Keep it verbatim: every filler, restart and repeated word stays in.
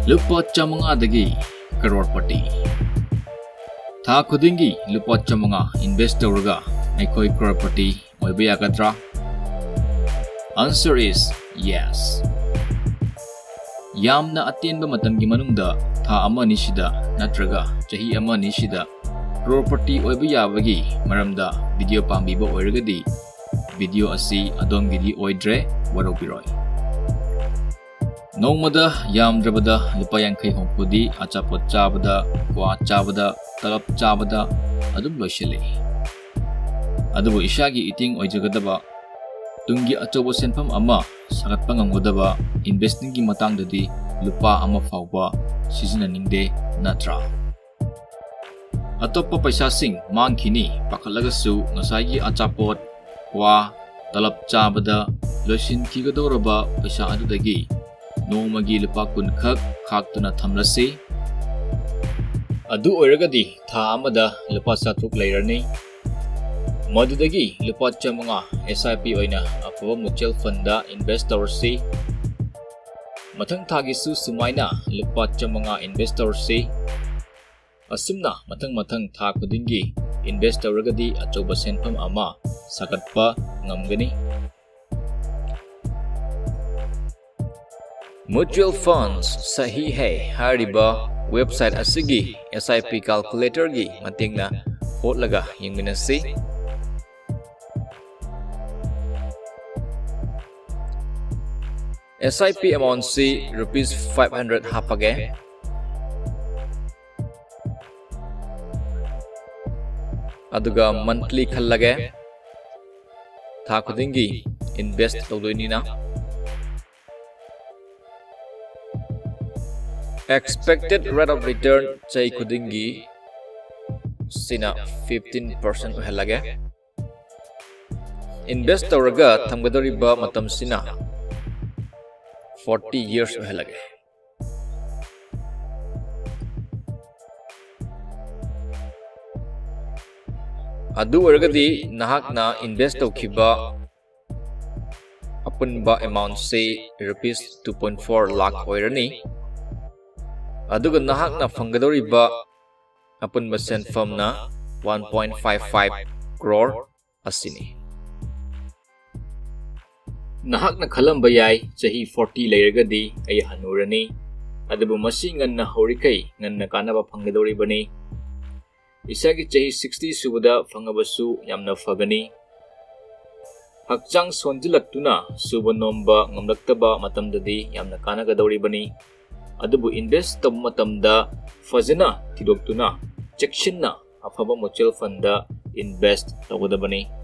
ꯂꯨꯄꯥ ꯆꯥꯃꯉꯥꯗꯒꯤ ꯀꯔꯣꯔꯄꯇꯤ꯫ ꯊꯥ ꯈꯨꯗꯤꯡꯒꯤ ꯂꯨꯄꯥ ꯆꯥꯃꯉꯥ invest ꯇꯧꯔꯒ ꯑꯩꯈꯣꯏ ꯀꯔꯣꯔꯄꯇꯤ ꯑꯣꯏꯕ ꯌꯥꯒꯗ꯭ꯔꯥ? Answer is yes. ꯌꯥꯝꯅ ꯑꯇꯦꯟꯕ ꯃꯇꯝꯒꯤ ꯃꯅꯨꯡꯗ, ꯊꯥ ꯑꯃ ꯑꯅꯤꯁꯤꯗ ꯅꯠꯇ꯭ꯔꯒ ꯆꯍꯤ ꯑꯃ ꯑꯅꯤꯁꯤꯗ ꯀꯔꯣꯔꯄꯇꯤ ꯑꯣꯏꯕ ꯌꯥꯕꯒꯤ ꯃꯔꯝꯗ video ꯄꯥꯝꯕꯤꯕ ꯑꯣꯏꯔꯒꯗꯤ, video ꯑꯁꯤ ꯑꯗꯣꯝꯒꯤꯗꯤ ꯑꯣꯏꯗ꯭ꯔꯦ, ꯋꯥꯔꯧꯕꯤꯔꯣꯏ꯫ ꯅꯣꯡꯃꯗ ꯌꯥꯝꯗ꯭ꯔꯕꯗ ꯂꯨꯄꯥ ꯌꯥꯡꯈꯩ ꯍꯨꯝꯐꯨꯗꯤ ꯑꯆꯥꯄꯣꯠ ꯆꯥꯕꯗ, ꯀ꯭ꯋꯥ ꯆꯥꯕꯗ, ꯇꯂꯞ ꯆꯥꯕꯗ ꯑꯗꯨꯝ ꯂꯣꯏꯁꯤꯜꯂꯤ꯫ ꯑꯗꯨꯕꯨ ꯏꯁꯥꯒꯤ ꯏꯇꯤꯡ ꯑꯣꯏꯖꯒꯗꯕ, ꯇꯨꯡꯒꯤ ꯑꯆꯧꯕ ꯁꯦꯟꯐꯝ ꯑꯃ ꯁꯥꯒꯠꯄ ꯉꯝꯒꯗꯕ investing ꯒꯤ ꯃꯇꯥꯡꯗꯗꯤ ꯂꯨꯄꯥ ꯑꯃ ꯐꯥꯎꯕ ꯁꯤꯖꯤꯟꯅꯅꯤꯡꯗꯦ, ꯅꯠꯇ꯭ꯔꯥ? ꯑꯇꯣꯞꯄ ꯄꯩꯁꯥꯁꯤꯡ ꯃꯥꯡꯈꯤꯅꯤ ꯄꯥꯈꯠꯂꯒꯁꯨ, ꯉꯁꯥꯏꯒꯤ ꯑꯆꯥꯄꯣꯠ, ꯀ꯭ꯋꯥ, ꯇꯂꯞ ꯆꯥꯕꯗ ꯂꯣꯏꯁꯤꯟꯈꯤꯒꯗꯧꯔꯕ ꯄꯩꯁꯥ ꯑꯗꯨꯗꯒꯤ ꯅꯣꯡꯃꯒꯤ ꯂꯨꯄꯥ ꯀꯨꯟ ꯈꯛ ꯈꯥꯛꯇꯨꯅ ꯊꯝꯂꯁꯤ꯫ ꯑꯗꯨ ꯑꯣꯏꯔꯒꯗꯤ ꯊꯥ ꯑꯃꯗ ꯂꯨꯄꯥ ꯆꯥꯇ꯭ꯔꯨꯛ ꯂꯩꯔꯅꯤ꯫ ꯃꯗꯨꯗꯒꯤ ꯂꯨꯄꯥ ꯆꯥꯃꯉꯥ S I P ꯑꯣꯏꯅ ꯑꯐꯕ mutual fund ꯗ invest ꯇꯧꯔꯁꯤ꯫ ꯃꯊꯪ ꯊꯥꯒꯤꯁꯨ ꯁꯨꯃꯥꯏꯅ ꯂꯨꯄꯥ ꯆꯥꯃꯉꯥ invest ꯇꯧꯔꯁꯤ꯫ ꯑꯁꯨꯝꯅ ꯃꯊꯪ ꯃꯊꯪ ꯊꯥ ꯈꯨꯗꯤꯡꯒꯤ invest ꯇꯧꯔꯒꯗꯤ ꯑꯆꯧꯕ ꯁꯦꯟꯐꯝ ꯑꯃ ꯁꯥꯒꯠꯄ ꯉꯝꯒꯅꯤ꯫ Mutual Funds Sahi Hai ꯍꯥꯏꯔꯤꯕ website ꯑꯁꯤꯒꯤ S I P calculator ꯒꯤ ꯃꯇꯦꯡꯅ ꯍꯣꯠꯂꯒ ꯌꯦꯡꯃꯤꯟꯅꯁꯤ꯫ S I P amount ꯁꯤ rupees five hundred ꯍꯥꯞꯄꯒꯦ꯫ ꯑꯗꯨꯒ monthly ꯈꯜꯂꯒꯦ꯫ ꯊꯥ ꯈꯨꯗꯤꯡꯒꯤ invest ꯇꯧꯗꯣꯏꯅꯤꯅ꯫ Expected rate of return ꯆꯍꯤ ꯈꯨꯗꯤꯡꯒꯤ ꯁꯤꯅ fifteen percent ꯑꯣꯏꯍꯜꯂꯒꯦ꯫ Invest ꯇꯧꯔꯒ ꯊꯝꯒꯗꯧꯔꯤꯕ ꯃꯇꯝꯁꯤꯅ forty years ꯑꯣꯏꯍꯜꯂꯒꯦ꯫ ꯑꯗꯨ ꯑꯣꯏꯔꯒꯗꯤ ꯅꯍꯥꯛꯅ invest ꯇꯧꯈꯤꯕ ꯑꯄꯨꯟꯕ amount ꯁꯤ rupees two point four lakh ꯑꯣꯏꯔꯅꯤ꯫ ꯑꯗꯨꯒ ꯅꯍꯥꯛꯅ ꯐꯪꯒꯗꯧꯔꯤꯕ ꯑꯄꯨꯟꯕ ꯁꯦꯟꯐꯝꯅ one point five five crore ꯑꯁꯤꯅꯤ꯫ ꯅꯍꯥꯛꯅ ꯈꯜꯂꯝꯕ ꯌꯥꯏ, ꯆꯍꯤ forty ꯂꯩꯔꯒꯗꯤ ꯑꯩ ꯍꯅꯨꯔꯅꯤ, ꯑꯗꯨꯕꯨ ꯃꯁꯤ ꯉꯟꯅ ꯍꯧꯔꯤꯈꯩ ꯉꯟꯅ ꯀꯥꯟꯅꯕ ꯐꯪꯒꯗꯧꯔꯤꯕꯅꯤ꯫ ꯏꯁꯥꯒꯤ ꯆꯍꯤ sixty ꯁꯨꯕꯗ ꯐꯪꯉꯕꯁꯨ ꯌꯥꯝꯅ ꯐꯒꯅꯤ꯫ ꯍꯛꯆꯥꯡ ꯁꯣꯟꯖꯤꯜꯂꯛꯇꯨꯅ ꯁꯨꯕ ꯅꯣꯝꯕ ꯉꯝꯂꯛꯇꯕ ꯃꯇꯝꯗꯗꯤ ꯌꯥꯝꯅ ꯀꯥꯟꯅꯒꯗꯧꯔꯤꯕꯅꯤ꯫ ꯑꯗꯨꯕꯨ invest ꯇꯧꯕ ꯃꯇꯝꯗ ꯐꯖꯅ ꯊꯤꯗꯣꯛꯇꯨꯅ ꯆꯦꯛꯁꯤꯟꯅ ꯑꯐꯕ mutual fundꯗ invest ꯇꯧꯒꯗꯕꯅꯤ꯫